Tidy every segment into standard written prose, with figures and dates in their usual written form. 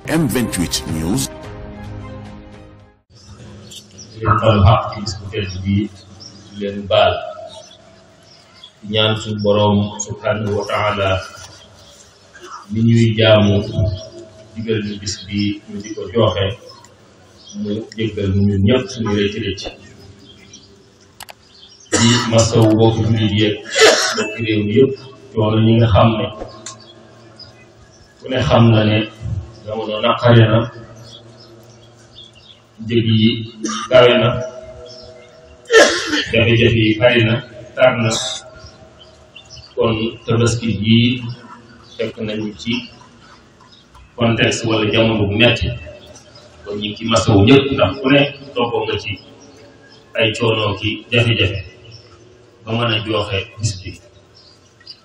M28 News. leen baal xaq ci bis bu tedd bi leen baal ñaan suñu boroom subhanahu wa taala ni ñuy jaamu digal ñu bis bi ñu di ko joxe mu jéggal ñu ñun ñëpp suñu rëcc rëcc di masawu bokk jullit yeeg bokk réew mi yëpp coono ñi nga xam ne ku ne xam na ne jamono naqare na njëg yi kawe na jafe-jafe yi bari na tar na kon tabaski bii fekk nañu ci contexte wala jamono bu metti kon ñu ngi ci masawu ñëpp ndax ku ne toggoo nga ci ay coono ki jafe-jafe ba mën a joxe bis bi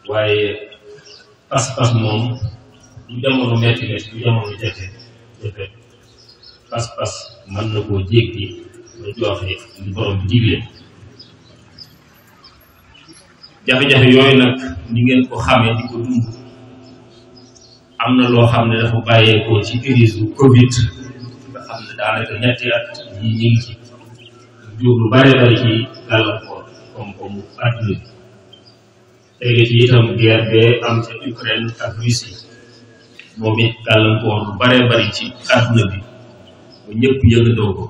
waaye pas-pas moom du jamono metti metti du jamono jafe jafe pas-pas mën na koo jéggi ba joxe li borom bi digle jafe-jafe yooyu nag ni ngeen ko xamee di ko dund am na loo xam ne dafa bàyyeekoo ci crise bu Covid nga xam ne daanaka ñetti at yi ñu ngi ci jur lu bare bari ci gàllankoor comme àdduna bi tege ci itam guerre bee am ca Ukraine ak Russie moom it gàllankoor lu bare bari ci àdduna bi bu ñëpp yëgatoo ko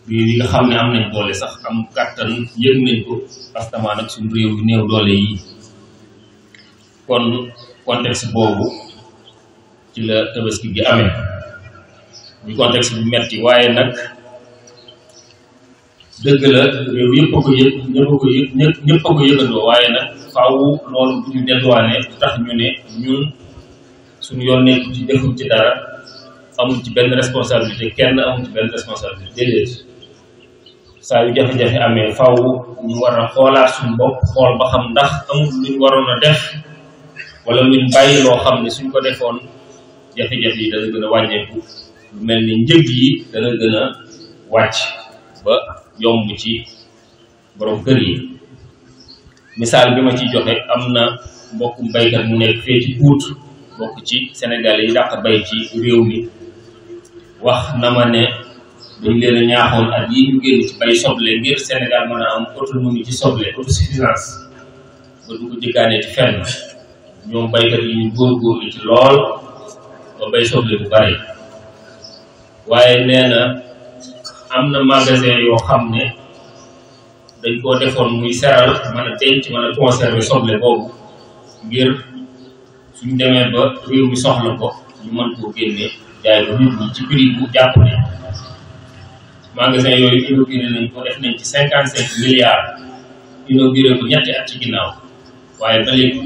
réew yi nga xam ne am nañ doole sax am kàttan yëg nañ ko astamaan ak suñu réew yu néew doole yi kon contexte boobu ci la tabaski gi amee ñu contexte bu metti waaye nag dëgg la réew yëpp a ko yëg ñëpp a ko yëgandoo waaye nag faaw loolu bu ñu dédouané tax ñu ne ñun suñu yoon nekk ci deful ci dara amul ci benn responsabilité kenn amul ci benn responsabilité déedéet saa yu jafe-jafe amee faw ñu war a xoolaat suñu bopp xool ba xam ndax amul luñ waroon a def wala luñ bàyyi loo xam ne suñ ko defoon jafe-jafe yi dana gën a wàññeeku lu mel ni njëg yi dana gën a wàcc ba yomb ci borom kër yi misaal bi ma ciy joxe am na mbokkum baykat mu nekk fee ci Pout bokk ci Sénégal yi dàq bay ci réew mi wax na ma ne dañ leen a ñaaxoon at yi ñu génn ci bay soble ngir Sénégal mën a am autonomie ci soble autosuffisance ba du ko jëggaanee ci fenn ñoom baykat yi ñu góorgóorlu ci lool ba bay soble bu bari waaye nee na am na magasin yoo xam ne dañ koo defoon muy seral mën a denc mën a conserver soble boobu ngir suñ demee ba réew mi soxla ko ñu mën koo génne jaay ko nit ñi ci prix bu jàpp ne magasin yooyu inauguré nañ ko def nañ ci 55 milliards inauguré ko ñetti at ci ginnaaw waaye ba léegi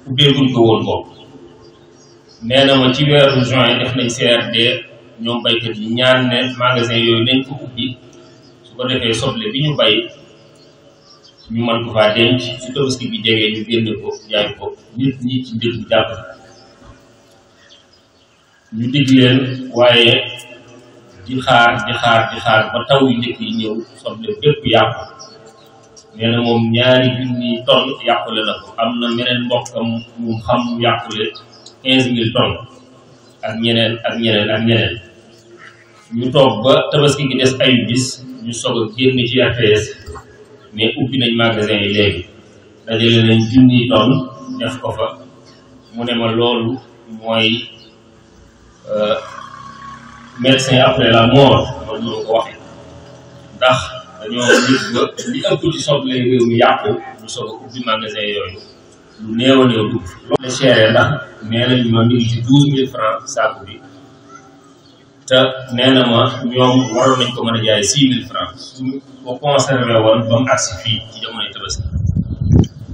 ubbeeguñ ko woon boobu nee na ma ci weeru juin def nañ CRD ñoom baykat yi ñaan ne magasin yooyu nañ ko ubbi su ko defee soble bi ñu bay ñu mën ko faa denc su tabaski bi jegee ñu génne ko jaay ko nit ñi ci njëg bi jàpp ñu dig leen waaye di xaar ba taw yu njëkk yi ñëw soble bépp yàqu nee na moom ñaari junni tonne yàqule na ko am na meneen mbokkam mu xam yàqule 15 000 tonnes ak ñeneen ñu toog ba tabaski gi des ayu bis ñu soog a génn ci RTS mais ubbi nañ magasin yi léegi dajale nañ junni tonne def ko fa mu ne ma loolu mooy médecin après la mort loolu mënu ko waxee ndax dañoo nit ba li ëpp ci soble réew mi yàqu ñu soog a ubbi magasin yooyu lu néew a néew dugg loolu la chéré ndax nee nañ ma mi ngi ci 12 000 francs saaku bi te nee na ma ñoom waroon nañ ko mën a jaay 6 000 francs suñ ko conservé woon ba mu agsi fii ci jamonoy tabaski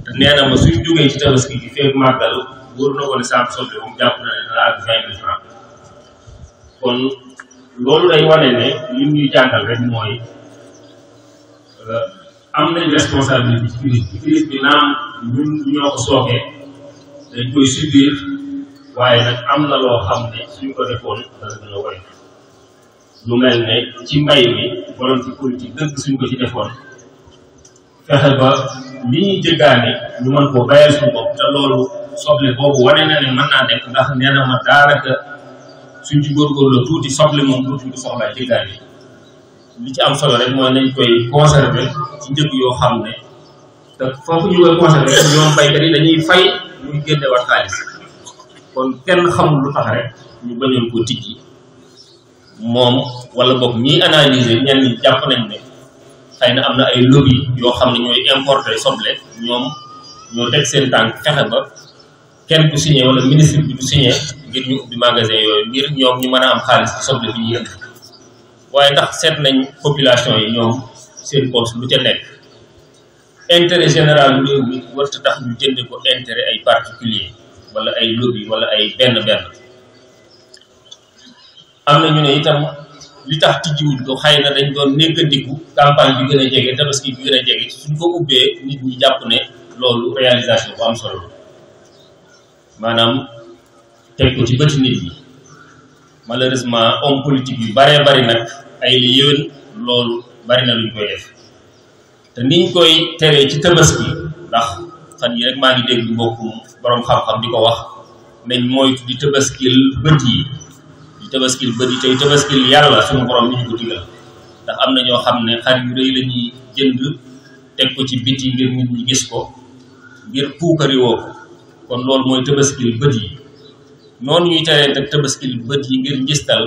te nee na ma suñ jógee ci tabaski gi fekk màggal wóor na ko ne saaku soble moom jàpp na ne dana ak 20 000 francs kon loolu day wane ne lim ñuy jàngal rek mooy am nañ responsabilité ci crise bi naam ñun ñoo ko sookee dañ koy subir waaye nag am na loo xam ne suñ ko defoon dana gën a woy lu mel ne ci mbay mi borom ci politique dëgg suñ ko ci defoon fexe ba li ñuy jëggaane ñu mën koo bayal suñu bopp te loolu soble boobu wane na ne mën naa nekk ndax nee na ma daanaka suñ ci góorgóorlu tuuti soble moom tuuti du soxlaa jéggaan yi li ci am solo rek mooy nañ koy conserver ci njëg yoo xam ne te foofu ñu koy conserver ñoom baykat yi dañuy fay ñu génne war xaalis kon kenn xamul lu tax rek ñu bañoon ko tijji moom wala boog ñiy analyser ñenn ñi jàpp nañ ne xëy na am na ay lobby yoo xam ne ñooy importer soble ñoom ñoo teg seen tànk fexe ba kenn du signé wala ministre bi du signé ngir ñu ubbi magasin yooyu ngir ñoom ñu mën a am xaalis ci soble bi ñu yënd waaye ndax seet nañ population yi ñoom seen poche lu ca nekk intérêt général bu réew mi warta tax ñu jënde ko intérêt ay particulier wala ay lobby wala ay benn am na ñu ne itam li tax tijjiwuñ ko xëy na dañ doon néggandiku campagne bi gën a jege tabaski bi gën a jege suñ ko ubbee nit ñi jàpp ne loolu réalisation bu am solo maanaam teg ko ci bëti nit ñi malheureusement homme politique yu baree bari nag ay li yéwén loolu bari na luñ koy def te niñ koy teree ci tabaski ndax fan yi rek maa ngi dégg mbokkum borom xam-xam di ko wax nañ moytu di tabaskil bët yi di tabaskil bët yi tey tabaskil yàlla suñu borom ni ñu ko digal ndax am na ñoo xam ne xar yu rëy la ñuy jënd teg ko ci biti ngir nit ñi gis ko ngir puukari woo ko kon loolu mooy tabaskil bët yi noonu ñuy teree nag tabaskil bët yi ngir ngistal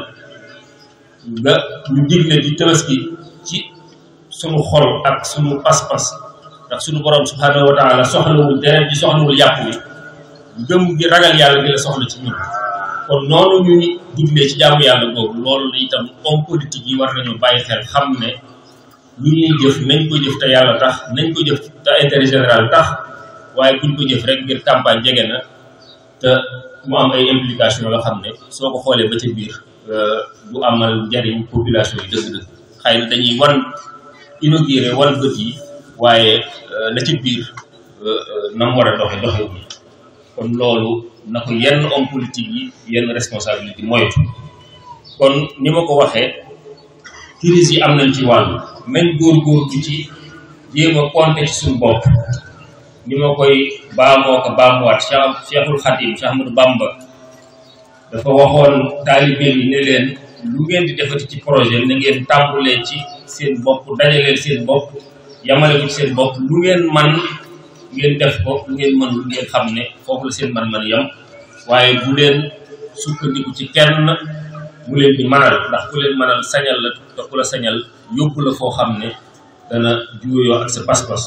nga ñu digle di tabaski ci sunu xol ak sunu pas-pas ndax sunu borom subhanahu wa taala soxlawul deret ji soxlawul yàpp wi gëm gi ragal yàlla gi la soxla ci ñun kon noonu ñu diglee ci jaamu yàlla boobu loolu la itam homme politique yi war nañoo bàyyi xel xam ne lu ñuy jëf nañ ko jëf te yàlla tax nañ ko jëf te intérêt général tax waaye buñ ko jëf rek ngir campagne jege na te mu am ay implication yoo xam ne soo ko xoolee ba ca biir du amal njariñ population yi dëgg-dëgg xëy na dañuy wan inauguré wan bët yi waaye la ci biir na mu war a doxe wu kon loolu na ko yenn homme politique yi yenn responsabilité moytu kon ni ma ko waxee crise yi am nañ ci wàllu nañ góorgóorlu ci jéem a compter ci suñu bopp ni ma koy baamuwaat Cheikhul Khadim Cheikh Ahmadou Bamba dafa waxoon taalibe yi ne leen lu ngeen di defati ci projet na ngeen tàmbulee ci seen bopp dajaleel seen bopp yamale ko ci seen bopp lu ngeen man ngeen def ko lu ngeen mën lu ngeen xam ne foofu la seen man-man yam waaye bu leen sukkandiku ci kenn mu leen di manal ndax ku leen manal sañal la te ku la sañal yóbbu la foo xam ne dana juyoo ak sa pas-pas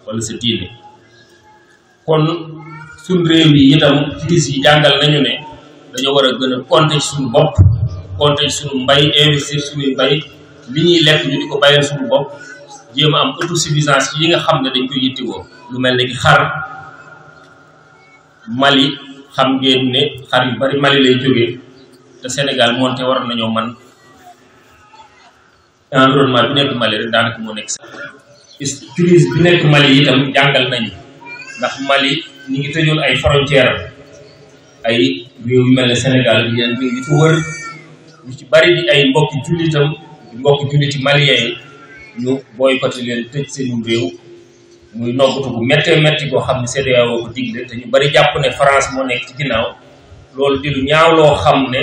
wala sa diine kon suñ réew yi itam crise yi jàngal nañu ne dañoo war a gën a compter ci suñu bopp compter ci suñu mbay investir suñuy mbay li ñuy lekk ñu di ko bàyyeel suñu bopp jéem a am autosuffisance yi nga xam ne dañ koy yittewoo lu mel ni ki xar Mali xam ngeen ne xar yu bari Mali lay jógee te Sénégal moonte war nañoo man environnement bi nekk Mali rek daanaka moo nekk crise bi nekk Mali itam jàngal nañu ndax Mali ñu ngi tëjoon ay frontière ay réew yu mel ne Sénégal bi yeneen réew yi ko wër ñu ci bari di ay mbokki jullitam mbokki julliti malien yi ñu boycotté leen tëj seen réew muy noggatu bu méttee métti boo xam ne CEDEAO ko digle te ñu bari jàpp ne France moo nekk ci ginnaaw loolu di lu ñaaw loo xam ne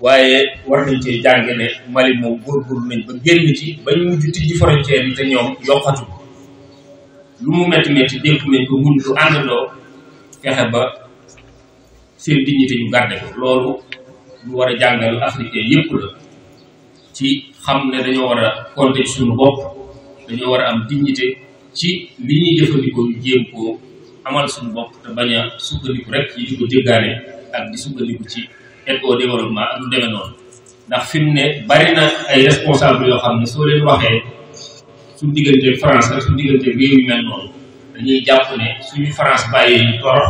waaye war nañ cee jànge ne Mali moom góorgóorlu nañ ba génn ci bañ mujj tijji frontière yi te ñoom yokkatu lu mu métti métti dénk nañ ko mun lu àndandoo fexe ba seen dignité ñu garde ko loolu lu war a jàngal africain yépp la ci xam ne dañoo war a compter ci suñu bopp dañoo war a am dignité ci li ñuy jëfandikoo ñu jéem koo amal suñu bopp te bañ a sukkandiku rek ci di ko jéggaane ak di sukkandiku ci aide au développement ak lu demee noonu ndax fi mu ne bari na ay responsable yoo xam ne soo leen waxee suñu diggante France ak suñu diggante réew yu mel noonu dañuy jàpp ne suñu France bàyyee ñu torox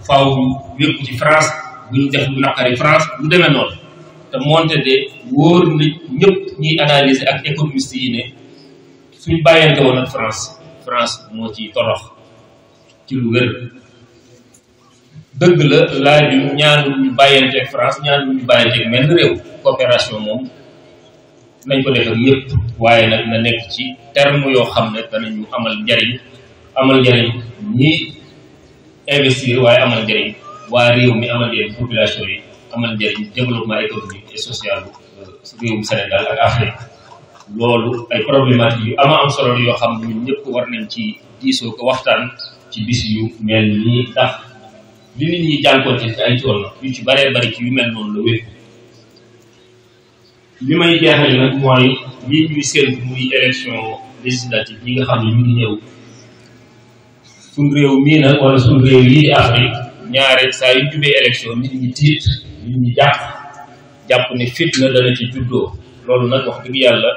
faaw ñu wépp ci France bu ñu def lu naqari France lu demee noonu te moonte de wóor na ñëpp ñuy analyser ak économiste yi ne suñ bàyyante woon ak France moo ci torox ci lu wér dëgg la laaju ñaanu ñu bàyyante ak France ñaanu ñu bàyyante ak menn réew coopération moom nañ ko def ak ñëpp waaye nag na nekk ci terme yoo xam ne danañu amal njariñ ñi investir waaye amal njëriñ waa réew mi, amal njëriñ population yi, amal njëriñ développement économique et social bu réewum Sénégal ak Afrique. loolu ay problématiques yu am solo yoo xam ne ñun ñëpp war nañ ci diisoo ko waxtaan ci bis yu mel nii, ndax li nit ñi jànkoonte ci ay coono yu ci baree bari ci yu mel noonu la wér. li may jeexale nag mooy lii ñuy séntu muy élection législative yi nga xam ne ñu ngi ñëw suñ réew mii nag wala suñ réew yii di Afrique ñaare saa yu jubee élection nit ñi tiit, nit ñi jàpp ne fitna dana ci juddoo. loolu nag wax dëgg yàlla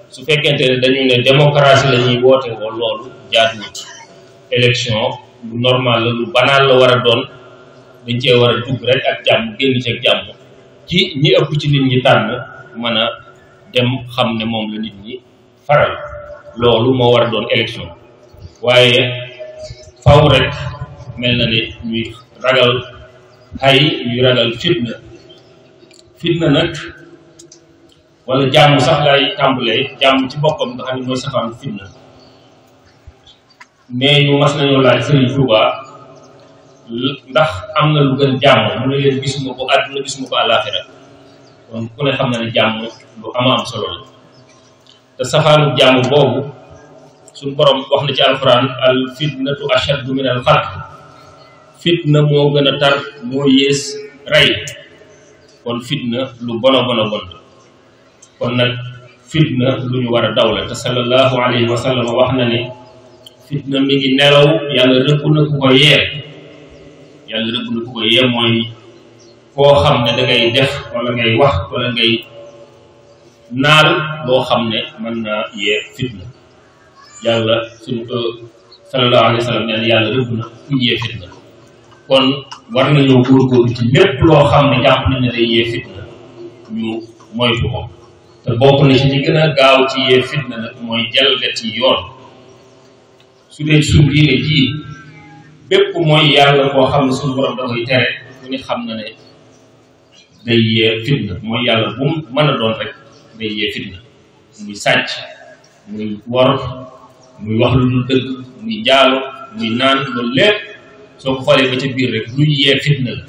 su fekkente ne dañu ne démocratie la ñuy woote woo loolu jaaduwut. élection lu normal la, lu banal la war a doon, dañ cee war a dugg rek ak jàmm, génn ci ak jàmm, ci ñi ëpp ci nit ñi tànn mën a dem xam ne moom la nit ñi faral. loolu moo war a doon élection. waaye faw rek mel na ne ñuy ragal ñuy ragal fitna nag wala jàmm sax lay tàmbalee, jàmm ci boppam nga xam ne mooy safaanu fitna. mais ñu mas nañoo laaj Serigne Touba ndax am na lu gën jàmm, mu ne leen gisuma ko àdduna, gisuma ko àllaaxira. kon ku ne xam na ne jàmm lu am solo la. te safaanu jàmm boobu suñu borom wax na ci alxuraan al fitnatu ashaddu min al qatl. fitna moo gën a tar, moo yées rey. kon fitna lu bon. kon nag fitna lu ñu war a daw la. te sallallahu alayhi wa sallam wax na ne fitna mi ngi nelaw, yàlla rëbb na ku ko yee. yàlla rëbb na ku ko yee mooy koo xam ne da ngay def wala ngay wax wala ngay naal loo xam ne mën naa yee fitna. yàlla suñu sallallahu alayhi wa sallam nee na yàlla rëbb na ku yee fitna. kon war nañoo góorgóorlu ci lépp loo xam ne jàpp nañ ne day yee fitna ñu moytu ko. te bokk na ci li gën a gaaw ci yee fitna nag mooy jalgati yoon. su dee suñu diine ji bépp mooy yàlla koo xam ne suñu borom da koy tere, ku ne xam na ne day yee fitna. mooy yàlla bu mu mën a doon rek day yee fitna. muy sàcc, muy wor, muy wax lu dul dëgg, muy jaalo, muy naan, loolu lépp soo ko xoolee ba ca biir rek luy yee fitna la.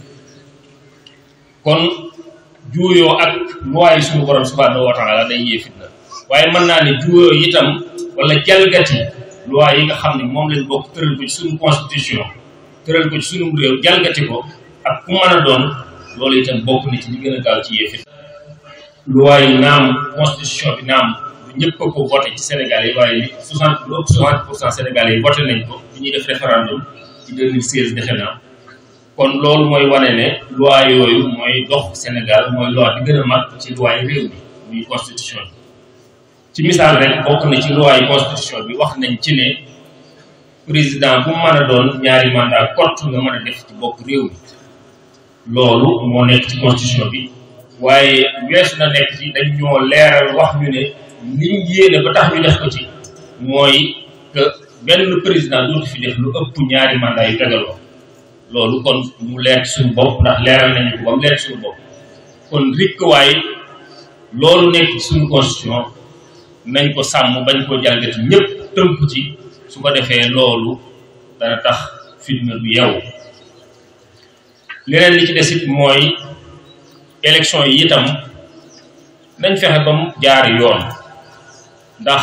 kon juuyoo ak loi yi suñu borom subhanahu wa taala day yee fitna. waaye mën naa ne juuyoo itam wala jalgati loi yi nga xam ne moom lañ bokk tëral ko ci suñu constitution, tëral ko ci suñu réew, jalgati ko ak ku mën a doon, loolu itam bokk na ci li gën a gaaw ci yee fitna. loi yi naam, constitution bi naam ñëpp ko voté ci Sénégal yi, waaye 60% Sénégalais yi voté nañ ko bi ñuy def référendum ci 2016 defe naa. kon loolu mooy wane ne loi yooyu mooy dox Sénégal, mooy loi bi gën a mag ci loi yi réew mi muy constitution bi. ci misaal rek bokk na ci loi yi constitution bi wax nañ ci ne président bu mën a doon ñaari mandat kott nga mën a def ci bopp réew mi. loolu moo nekk ci constitution bi. waaye weesu na nekk ci dañ ñoo leeral wax ñu ne liñ yéene ba tax ñu def ko ci mooy que benn président dootu fi def lu ëpp ñaari mandat yu tegaloo. loolu kon mu leer ci suñu bopp, ndax leeral nañu ko ba mu leer ci suñu bopp. kon rikk waaye loolu nekk ci suñu constitution nañ ko sàmm, bañ ko jalgati, ñëpp tënku ci. su ko defee loolu dana tax fitna du yeewu. leneen li ci des it mooy élection yi itam nañ fexe ba mu jaar yoon, ndax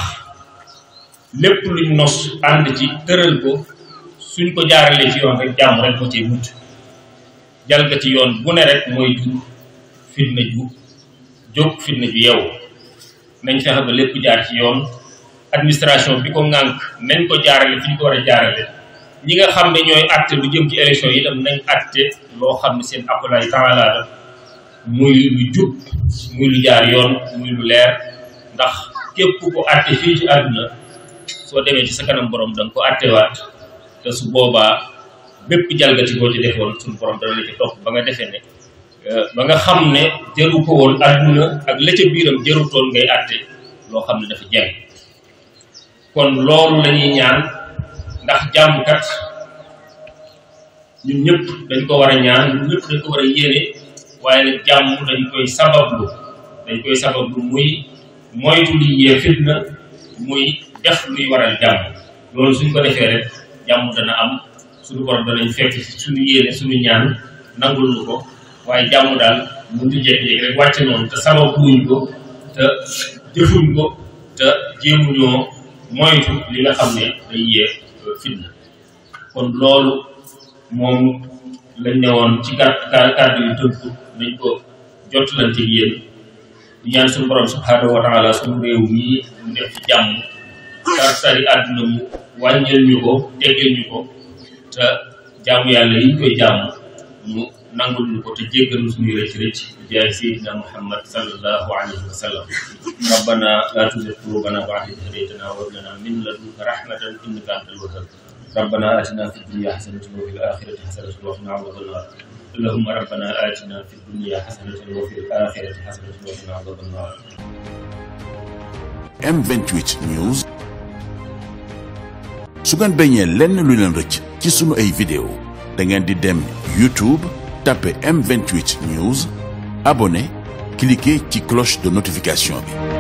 lépp luñ nos ànd ci tëral ko suñ ko jaaralee ci yoon rek jàmm rek moo ciy mucc. jalgati yoon bu ne rek mooy jur fitna ju jóg, fitna ju yeewu. nañ fexe ba lépp jaar ci yoon. administration bi ko ŋànk nañ ko jaarale fi ñu ko war a jaarale. ñi nga xam ne ñooy acte lu jëm ci élection yi itam nañ acte loo xam ne seen akulaay taala la, muy lu jub, muy lu jaar yoon, muy lu leer. ndax képp ko acte fii ci àdduna soo demee ci sa kanam borom da nga ko actewaat. te su boobaa bépp jalgati boo ci defoon suñu borom dana la ci topp ba nga defee ne ba nga xam ne jëru ko woon àdduna ak la ca biiram jërutoon ngay acte loo xam ne dafa jeng. kon loolu lañuy ñaan, ndax jàmm kat ñun ñëpp dañ ko war a ñaan, ñun ñëpp dañ ko war a yéene. waaye nag jàmm dañ koy sabablu muy moytu li yee fitna, muy def luy waral jàmm. loolu suñ ko defee rek jàmm dana am suñu borom danañ fekk suñu yéene suñu ñaan nangul ñu ko waaye jàmm daal mënut a jékki-jékki rek wàcc noonu te sababuwuñ ko te jëfuñ ko te jéemuñoo moytu li nga xam ne day yee fitna kon loolu moom lañ ne woon ci kàddu yu tënk nañ ko jottalante ak yéen di ñaan suñu borom subhanahu wa taala suñu réew mii mu def ci jàmm tari àdduna mu wàññil ñu ko teggeel ñu ko te jaamu yàlla yi ñu koy jaamu mu nangul ñu ko te jéggal suñu rëcc rëcc jaay sayyidina Muhammad sallallahu alayhi wa sallam rabbana la tuzigh qulubana ba'da idh hadaytana wa hab lana min ladunka rahmatan innaka antal wahhab rabbana atina fid dunya hasanatan wa fil akhirati hasanatan wa qina adhaban nar allahumma rabbana atina fid dunya hasanatan wa fil akhirati hasanatan wa qina adhaban nar. M28 News. su ngeen bañee lenn lu leen rëcc ci sunu ay vidéo da ngeen di dem YouTube tapé M28 News abonné cliquer ci cloche de notification bi.